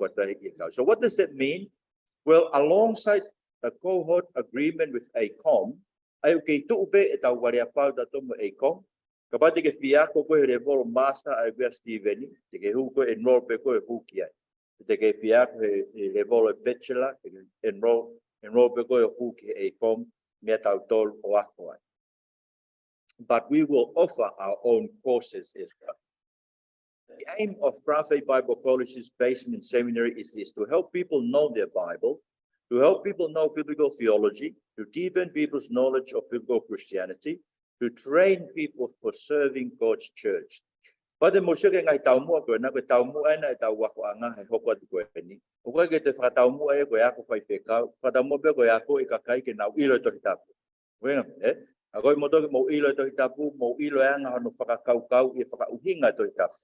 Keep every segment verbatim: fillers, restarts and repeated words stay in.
fakatahi ʻi he kau. So what does that mean? Well, alongside the cohort agreement with ACOM, ʻa ia ʻoku kei tuʻu pē ʻetau vale ʻapau tautolu mo ACOM, kapau te ke fie ako koe he level master ʻa ia ko ia Steven, te ke hū koe enroll pē koe hū ki ai. Te ke fie ako he, he level bachelor, te ke enroll, enroll pē koe hū ki he ACOM, meia tautolu ʻo ako ai. But we will offer our own courses as well. The aim of Grace Bible College's basement seminary is this: to help people know their Bible, to help people know biblical theology, to deepen people's knowledge of biblical Christianity, to train people for serving God's church. Pea te mou sio ki he ngaahi taumuʻa ko ena, ko e taumuʻa ena ʻetau akoʻanga he hoko atu ko eni. ʻOku ʻikai ke te fakataumuʻa ia ko e ako faifekau, fakataumuʻa pē ko e ako e kakai ke nau ʻilo e Tohi Tapu. Uenga, ē? Ako ʻimoutolu ke mou ʻilo e Tohi Tapu, mou ʻilo e anga hono fakakaukau ʻi he fakaʻuhinga e Tohi Tapu.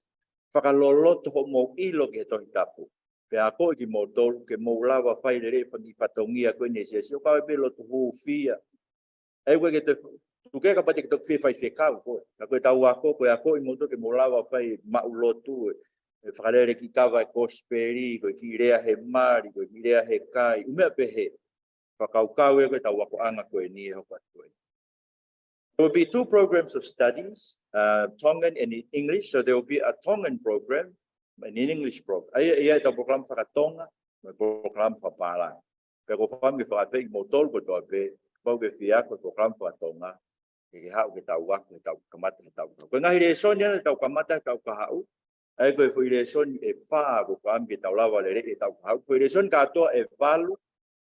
Fakaloloto hoʻomou ʻilo ki he Tohi Tapu. Pea ako kimoutolu ke mou lava fai lelei e fanga kiʻi fatongia ko eni he siasi, ʻo kau ai pē lotu hūfia. ʻE ʻikai ke te tuku kapau te ke toki fie faifekau koe. Ka ko ʻetau ako, ko e ako ʻimoutolu ke mou lava fai maʻu lotu, ē, ʻo fakalele e kiʻi kava e kosipeli, ko e kiʻi lea he mali, ko e kiʻi lea he kai, ʻū meʻa pehē. Fakakaukau ē ko ʻetau akoʻanga ko eni he hoko atu ko ē. There will be two programs of studies, uh, Tongan and in English. So there will be a Tongan program and an English program. ʻA ia, ʻa ia ʻetau polokalama fakatonga, mo e polokalama fakapālangi. Pea ʻoku ou fakaʻamu ke fakafeʻiloaki kimoutolu kotoa pē, kapau ʻoku ke fie ako e polokalama fakatonga, ke ke haʻu ke tau ako, ke tau kamata, ke tau ako. Ko e ngaahi lēsoni ʻe tau kamata, tau kahaʻu, ʻa ia ko e foʻi lēsoni ʻe fā ʻoku ou fakaʻamu ke tau lava lelei ʻetau kahaʻu. Foʻi lēsoni kātoa ʻe valu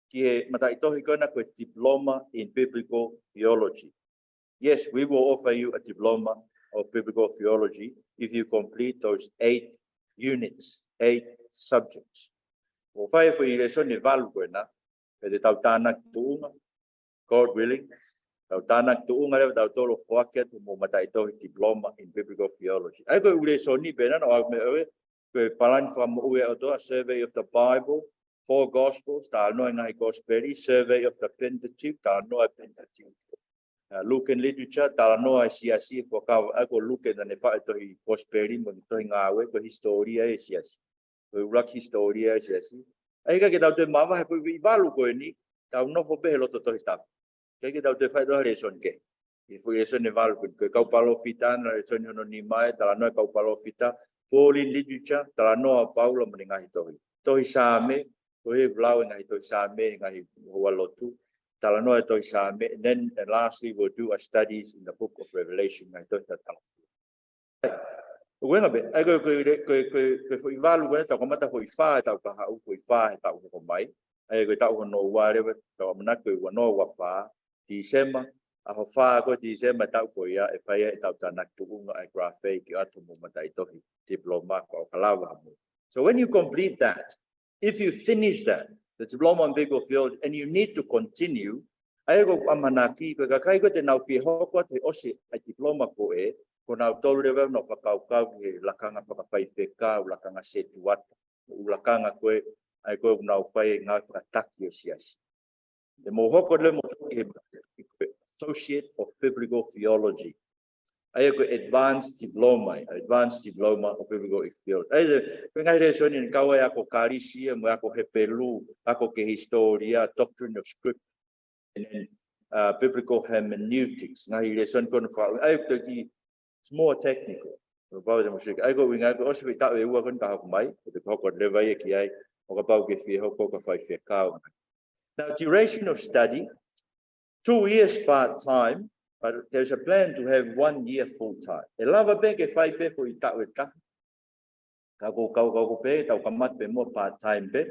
ki he mataʻitohi ko ena ko e Diploma in Biblical Theology. Yes, we will offer you a Diploma of Biblical Theology if you complete those eight units, eight subjects. ʻOku fai e foʻi lēsoni ʻe valu ko ena, pea te tau tānaki tuʻunga, God willing, tau tānaki tuʻunga leva tautolu ʻo foaki atu homou mataʻitohi Diploma in Biblical Theology. ʻA ia ko e ʻū lēsoni pē ena, ʻo aʻu ki he meʻa ʻoku ʻi he palani fakamoʻui ʻa e ʻOtua, Survey of the Bible, Four Gospels, talanoa e ngaahi kosipeli, Survey of the Pentateuch, talanoa e Pentateuch. Uh, Luke and Literature, talanoa e siasi, fuakava, ʻa ia ko Luke naʻa ne faʻu e tohi kosipeli mo e tohi Ngāue, ko e hisitōlia e siasi. Ko e ʻuluaki hisitōlia e siasi. ʻA ia ʻikai ke tau toe mavahe, foʻi valu ko eni, tau nofo pē he loto Tohi Tapu. ʻIkai ke tau toe fai ha lēsoni kehe. ʻI he foʻi lēsoni ʻe valu ko eni, ko e kau palōfita, naʻe lēsoni hono nima ē, talanoa e kau palōfita, Pauline Literature, talanoa ʻa Paula mo ʻene ngaahi tohi. Tohi Saame, ko e lau e ngaahi tohi Saame, ngaahi houa lotu. Talanoa e tohi Saame, and then, and lastly, we'll do a studies in the book of Revelation, ngaahi tohi tatau. ʻOku ʻuhinga pē, ʻa ia ko e, ko e, ko e, ko e, ko e foʻi valu ko ē, tau kamata foʻi fā ʻetau kahaʻu, foʻi fā he taʻu hoko mai. ʻA ia ko e taʻu hono ua leva, tau ʻamanaki ko e ua noa ua fā, Tīsema, ʻaho fā ko ē Tīsema taʻu ko ia, ʻe fai ai ʻetau tānaki tuʻunga ʻa e Grace ke ʻoatu homou mataʻitohi Diploma ko ē ʻo ka lava mo. So when you complete that, if you finish that, the Diploma in Biblical Theology, and you need to continue, ʻa ia ko ʻeku ʻamanaki, ko e kakai ko ē te nau fie hoko atu he ʻosi ʻa e Diploma ko ē, ko nautolu leva ʻoku nau fakakaukau ki he lakanga fakafaifekau, lakanga setuata, ʻū lakanga ko ē, ʻa ia ko ē ʻoku nau fai e ngāue fakataki ʻo e siasi. Te mou hoko leva mo toki he Associate of Biblical Theology. ʻA ia ko e Advanced Diploma, Advanced Diploma of Biblical Theology. ʻA ia, ko e ngaahi lēsoni ʻe kau ai ako Kalisi, mo e ako Hepelū, ako ki he hisitōlia, Doctrine of Scripture, and then, uh, Biblical Hermeneutics. Ngaahi lēsoni ko ena fā, ʻa ia ko e kiʻi, it's more technical. Ko e pau te mou sio ki ai, ʻa ia ko e ʻuhinga, ko e ʻosi foʻi taʻu ʻe ua ko ena ka hoko mai, ko e hoko leva ia ki ai, ʻo kapau ʻoku ke fie hoko ko e faifekau. Now, duration of study, two years part-time, but there's a plan to have one year full-time. ʻE lava pē ke fai pē foʻi taʻu ʻe taha. Ka ko e kau, kau ko ē pē, tau kamata pē mo e part-time pē,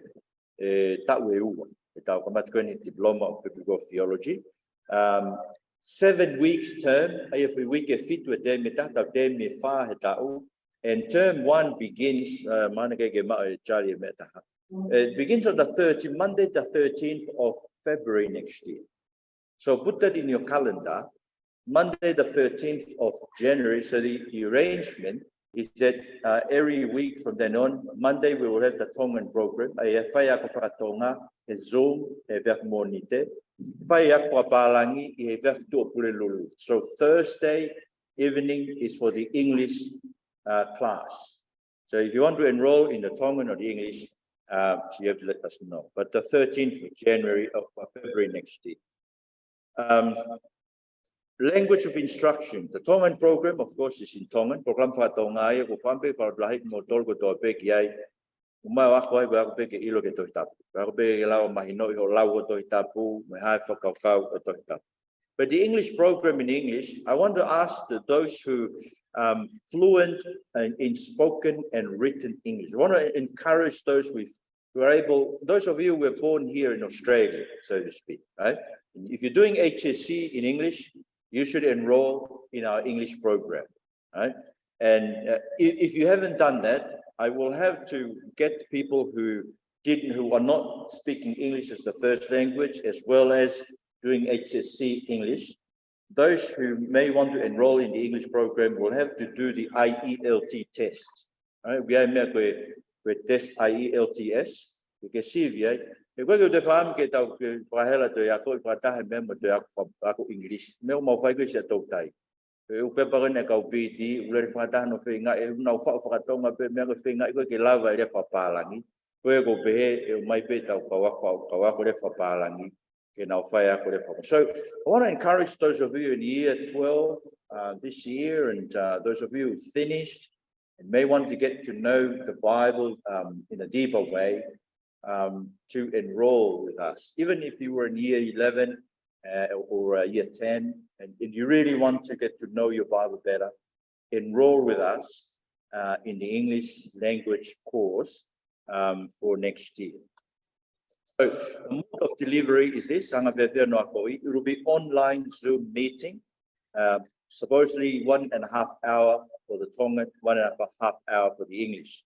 ʻe taʻu ʻe ua. ʻEtau kamata ko eni Diploma of Biblical Theology. Um, seven weeks term, ʻa ia foʻi uike ʻe fitu e tēmi ʻe taha, tau tēmi ʻe fā he taʻu. And term one begins, uh, mana ke ke maʻu e Charlie e meʻa ʻe taha. It begins on the thirteenth, Monday the thirteenth of February next year. So put that in your calendar, Monday the thirteenth of January. So the, the arrangement is that, uh, every week from then on, Monday we will have the Tongan program. ʻA ia ʻe fai ako fakatonga he Zoom, he efiafi Mōnite. Fai ako fakapālangi he efiafi Tuʻapulelulu. So Thursday evening is for the English, uh, class. So if you want to enroll in the Tongan or the English, Uh, so you have to let us know. But the thirteenth of January, of of February next year. Um, language of instruction. The Tongan program, of course, is in Tongan. Program fakatonga ia, ko fanga pē kau lahi mo tolu ko tō pē ki ai. ʻOmai ʻo ako ai, ko e ako pē ke ʻilo ki he Tohi Tapu. Ko e ako pē ke lava mahinoʻi hoʻo lau ʻo e Tohi Tapu, mo e hā e fakakaukau ʻo e Tohi Tapu. But the English program in English, I want to ask that those who um, fluent in, in spoken and written English. I want to encourage those with who are able, those of you who were born here in Australia, so to speak, right? If you're doing H S C in English, you should enroll in our English program, right? And uh, if, if you haven't done that, I will have to get people who didn't, who are not speaking English as the first language, as well as doing H S C English. Those who may want to enroll in the English program will have to do the I E L T test. Right? ʻOku ʻi ai e meʻa ko e, ko e test I E L T S, ke ke sivi ai. He ko e ke u te faham ke tau ke fakahela toe ako ʻi fakataha mo e meʻa mo toe ako, ako English. Meʻa ʻoku mau fai ko e sia toutai. Ko e ʻū pepa ko eni ʻa e kau P D, ʻoku lele fakataha ʻenau feingaʻi, ʻenau faʻu fakatonga pē meʻa ko e feingaʻi ko e ke lava e lea fakapālangi. Ko e ʻoku pehē, ʻe ʻomai pē ʻetau kau ako, kau ako lea fakapālangi ke nau fai ako lea fakapālangi. So I want to encourage those of you in year twelve uh, this year and uh, those of you who finished and may want to get to know the Bible um, in a deeper way um, to enroll with us. Even if you were in year eleven uh, or uh, year ten and, and you really want to get to know your Bible better, enroll with us uh, in the English language course um, for next year. So the mode of delivery is this, anga pēpē no ako i, it will be online Zoom meeting, um, supposedly one and a half hour for the Tongan, one and a half hour for the English.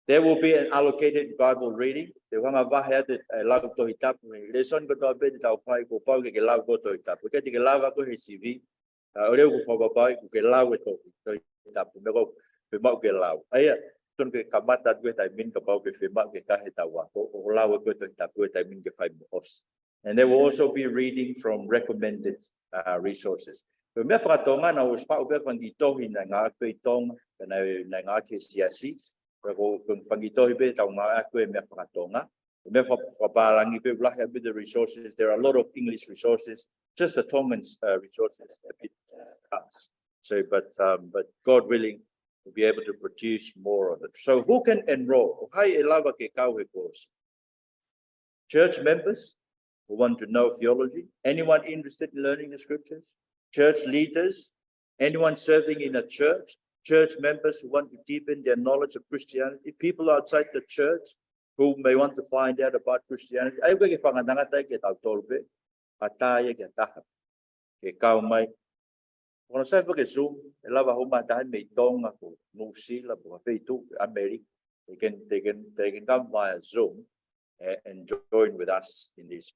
There will be an allocated Bible reading. Te u hanga vahe atu e lau Tohi Tapu, he lēsoni kotoa pē te tau fai kuo pau ke ke lau ko e Tohi Tapu. Ke te ke lava ko e he sivi, ʻa ʻo leu ko fakapapai, ko ke lau e Tohi, Tohi Tapu, meʻa ko e fiemaʻu ke lau. ʻA ia, tonu ke kamata atu e taimi ni kapau ke fiemaʻu ke kahe tau ako, ʻo lau e ko e Tohi Tapu e taimi ni ke fai mo ʻosi. And there will also be reading from recommended uh, resources. Ko e meʻa fakatonga naʻa ʻosi faʻu pē fanga kiʻi tohi naʻe ngāueʻaki ʻi Tonga, naʻe, naʻe ngāueʻaki he siasi, ko e fanga kiʻi tohi pē tau ngāueʻaki e meʻa fakatonga. Meʻa faka-, fakapālangi pē, lahi a bit of resources. There are a lot of English resources, just the Tongan uh, resources a bit scarce. So, but, um, but God willing, we'll be able to produce more of it. So who can enroll? ʻOku ʻi ai e lava ke kau he course? Church members who want to know theology, anyone interested in learning the scriptures, church leaders, anyone serving in a church, church members who want to deepen their knowledge of Christianity, people outside the church who may want to find out about Christianity. ʻA ia ko e ke fanga tangata ke tau tolu pē, ʻa tā ia ke taha. Ke kau mai. Ko hono sai fake Zoom, ʻe lava homa taha mei Tonga ko New Zealand, ko ha feituʻu, ʻAmelika. They can, they can, they can come via Zoom and, and join with us in this.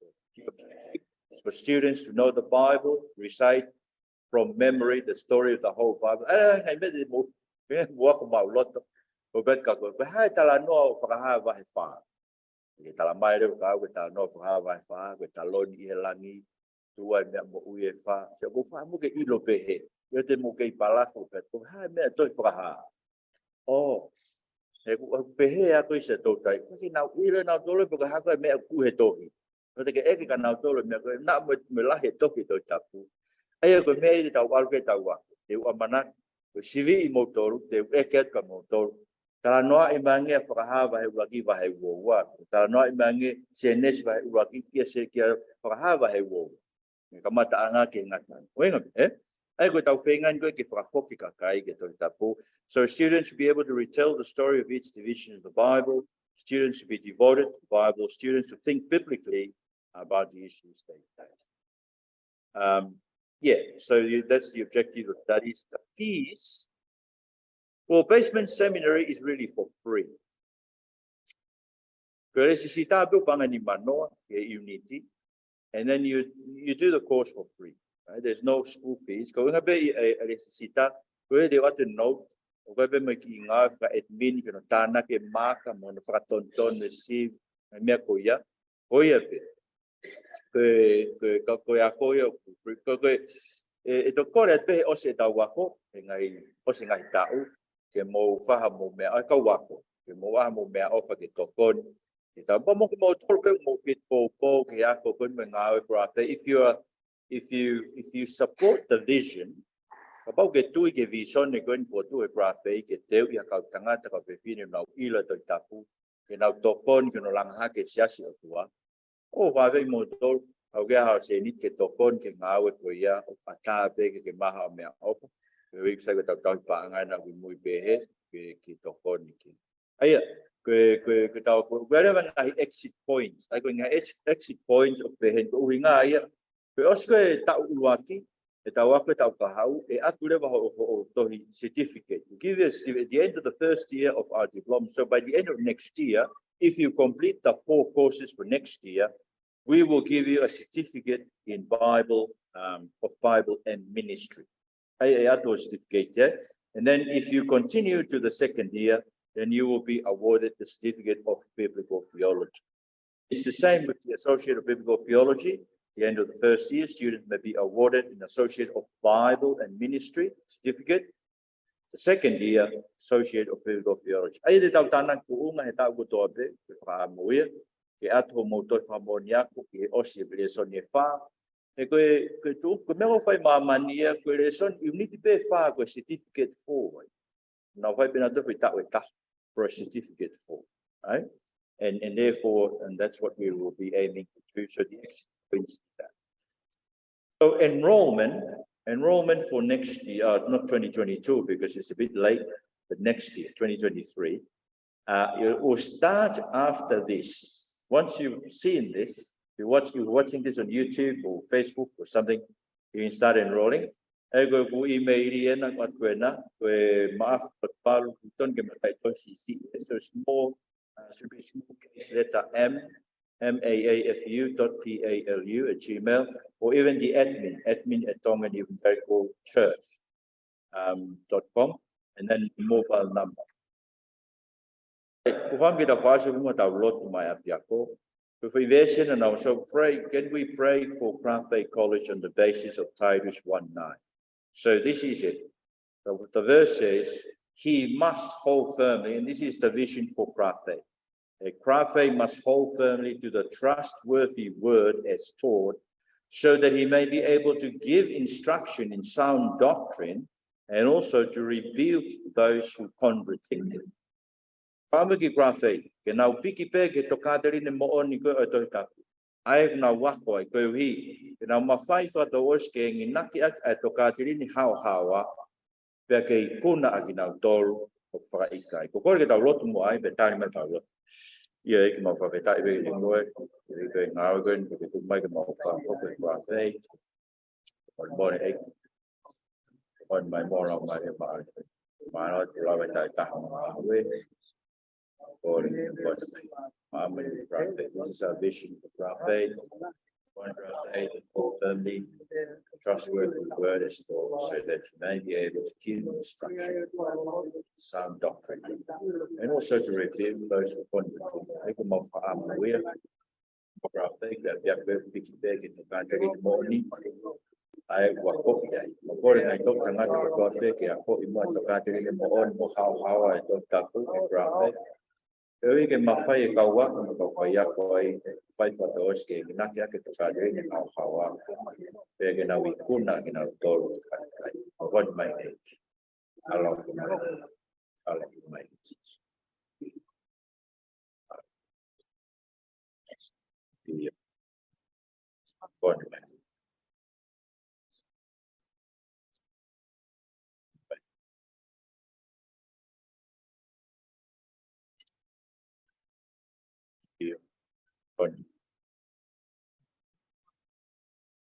For students to know the Bible, recite from memory the story of the whole Bible. Eh, ngai me mo, mo ako mau loto. Ko bet ka ko, ko hai talanoa ʻo Fakahā vahe fā. Ke tala mai leva ka ko e talanoa ʻo Fakahā vahe fā, ko e taloni ʻi he langi, tuai meʻa moʻui e fā. Ke ko fā mo ke ʻilo pehē. Ke te mo kei pala ko bet, ko hai meʻa tohi Fakahā. ʻO, he ʻoku pehē ʻa ko e sia toutai. Ko e ke nau ʻilo nautolu pe ko e hā ko e meʻa ʻoku he tohi. Ko e te ke ʻeke kia nautolu meʻa ko e naʻa mo, mo lahi e tohi Tohi Tapu. ʻA ia ko e meʻa ʻi te tau ʻalu ke tau ako. Te u ʻamanaki, ko e sivi ʻi moutolu, te u ʻeke atu kia moutolu. Talanoaʻi mai ange ʻa Fakahā vahe ʻuluaki vahe uaua. Talanoaʻi mai ange Sēnesi vahe ʻuluaki kia se kia Fakahā vahe uaua. Mei he kamataʻanga ki he ngataʻanga. ʻUhinga pē, ē? ʻA ia ko e tau feinga ni ko e ke fakafoki kakai ki he Tohi Tapu. So students should be able to retell the story of each division of the Bible. Students should be devoted to the Bible. Students to think biblically about the issues they face. Um, yeah, so you, that's the objective of studies. The fees, well, Basement Seminary is really for free. Ko e lēsisita pē ʻoku paʻanga ʻe nima noa, e uniti. And then you, you do the course for free. Right? There's no school fees. Ko e ʻuhinga pē ʻi he, e, e lēsisita, ko e te ʻoatu e note, ʻoku ʻi ai pē mo e kiʻi ngāue faka-admin, ke nau tānaki e maaka, mo nau fakatonutonu e sivi, mo e meʻa ko ia. Ko ia pē. Ko e, ko e, ka, ko e ako ia ʻoku free. Ko, ko e, e, ʻe toki kole atu pē he ʻosi e tau ako, he ngaahi, ʻosi e ngaahi taʻu, ke mou fai haʻamou meʻaʻofa, kau ako, ke mou fai haʻamou meʻaʻofa ke tokoni, Tau pau mo kimoutolu pē ʻoku mou fie poupou ki he ako ko eni mo e ngāue grafe. If you are, if you, if you support the vision, kapau ʻoku ke tui ki he vīsone ko eni kuo tuʻu he grafe ke teuʻi ha kau tangata, kau fefine ʻoku nau ʻilo e Tohi Tapu, ke nau tokoni ki hono langa hake e siasi ʻo e ʻOtua. ʻOku ou fakaafeʻi kimoutolu, kapau ʻoku ʻi ai ha sēniti ke tokoni ki he ngāue ko ia, ʻoku ʻatā pē ke ke maʻu ha meʻaʻofa. Ko e uike sai ko ʻetau tauhi paʻanga ʻena ʻoku mui pē he, ke, ke tokoni ki ai. ʻA ia, ko e, ko e, ko ʻetau, ko e, ko e leva ngaahi exit points. ʻA ia ko e ngaahi ex-, exit points ʻoku pehē ni, ko e ʻuhinga ia. Ko e ʻosi ko ē taʻu ʻuluaki, ʻetau ako ʻetau kahaʻu, ʻe ʻatu leva hoʻo, hoʻo tohi certificate. We give you a certificate at the end of the first year of our diploma. So by the end of next year, if you complete the four courses for next year, we will give you a certificate in Bible, um, of Bible and Ministry. ʻA ia, ʻe ʻatu hoʻo certificate, yeah? And then if you continue to the second year, then you will be awarded the certificate of biblical theology. It's the same with the Associate of Biblical Theology. At the end of the first year, students may be awarded an Associate of Bible and Ministry certificate. The second year, Associate of Biblical Theology. ʻA ia te tau tānaki kuonga he taʻu kotoa pē, ke fakaʻamu ia, ke ʻatu hoʻomou tohi fakamoʻoni ako ʻi he ʻosi e lēsoni ʻe fā. He ko e, ko e tuʻu, ko e meʻa ʻoku fai ʻi māmani ia, ko e lēsoni, ʻiuniti pē ʻe fā, ko e certificate four, right? Nau fai pē ʻenautolu he taʻu ʻe taha, for a certificate four, right? And, and therefore, and that's what we will be aiming to do. So the exit points is that. So enrollment, enrollment for next year, uh, not twenty twenty-two because it's a bit late, but next year, twenty twenty-three, uh, it will start after this. Once you've seen this, you watch, you're watching this on YouTube or Facebook or something, you can start enrolling. ʻA ia ko ʻeku email ʻena, ko atu ena, ko e maʻafu dot palu dot com, ke maʻu ai e tohi siʻisiʻi. So small, uh, should be small case letter M, M A A F U dot P A L U at Gmail, or even the admin, admin at Tongan Evangelical Church, um, dot com, and then mobile number. ʻOku ou fakaʻamu ke tau fai ha lotu mai ʻapiako. Ko e foʻi veesi ʻena, so pray, can we pray for Craft Faith College on the basis of Titus one nine? So this is it. The, the verse says, he must hold firmly, and this is the vision for Craft Faith. A Craft Faith must hold firmly to the trustworthy word as taught, so that he may be able to give instruction in sound doctrine and also to rebuke those who contradict it. Fakaʻamu ki Craft Faith, ke nau piki pē ki he tokāteline moʻoni ko ē ʻo e Tohi Tapu. ʻA ia ʻoku nau ako ai, koeʻuhi ke nau mafai fakatouʻosi ke enginaki ʻaki ʻa e tokāteline haohaoa, pea ke ikuna ʻa kinautolu ʻoku fakaʻikaiʻi. Ko e kole ke tau lotu muʻa ai, pea tali mai tau lotu. ʻIo ʻEiki, mau fakafetaʻi pē kiate koe, ʻi he ngāue ko eni kuo ke tuku mai ke mau fakahoko ʻi Craft Faith. Molemole ʻEiki. Molemole mai mo lau mai e maʻa. Mālō atu lau e taʻetaha mo e ngāue. Molemole, molemole. Mālō e Craft Faith. This is our vision for Craft Faith. Craft Faith, hold firmly, trustworthy word is taught, so that you may be able to give instruction, sound doctrine, and also to rebuke those who contradict. ʻEiki, mau fakaʻamu ia. Craft Faith, pea piki pē ki he tokāteline moʻoni. ʻA ia ʻoku akoʻi ai. Mau kole ngaahi toʻu tangata kotoa pē ke akoʻi muʻa e tokāteline moʻoni mo haohaoa e Tohi Tapu ʻi Craft Faith. Koeʻuhi ke mafai e kau ako mo e kau faiako ai, fai fakatouʻosi ke enginaki ʻaki e tokāteline haohaoa. Pea ke nau ikuna ʻa kinautolu ʻoku fakaʻikaiʻi. Molemole mai ʻEiki. Aloha mai. Aloha mai. ʻIo. Molemole mai. ʻIo. Molemole.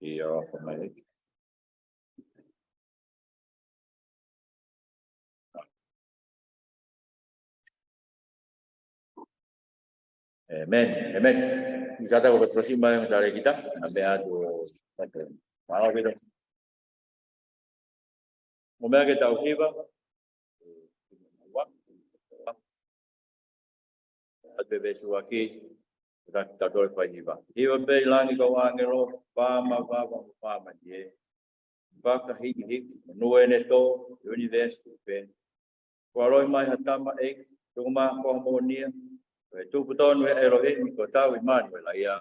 ʻIo, ʻofa mai. ʻĒmeni, ʻēmeni. Ni sa ta ko Pasi mai ʻo tale kita, na mea tu, mālō kita. Mo meʻa ke tau hiva. ʻA e veesi ʻuluaki, ta, ta toe fai hiva. Hiva pē ʻi langi kau ʻāngelo, fā mavava mo fā manie. Fakahikihiki, monū ʻene tō, ʻunivēsi pē. Kuo ʻaloʻi mai ha tama ʻEiki, tuku mai ha foha moʻonia, Ko e tupu tonu ʻa ʻElohimi ko Tauimanu ʻElaia.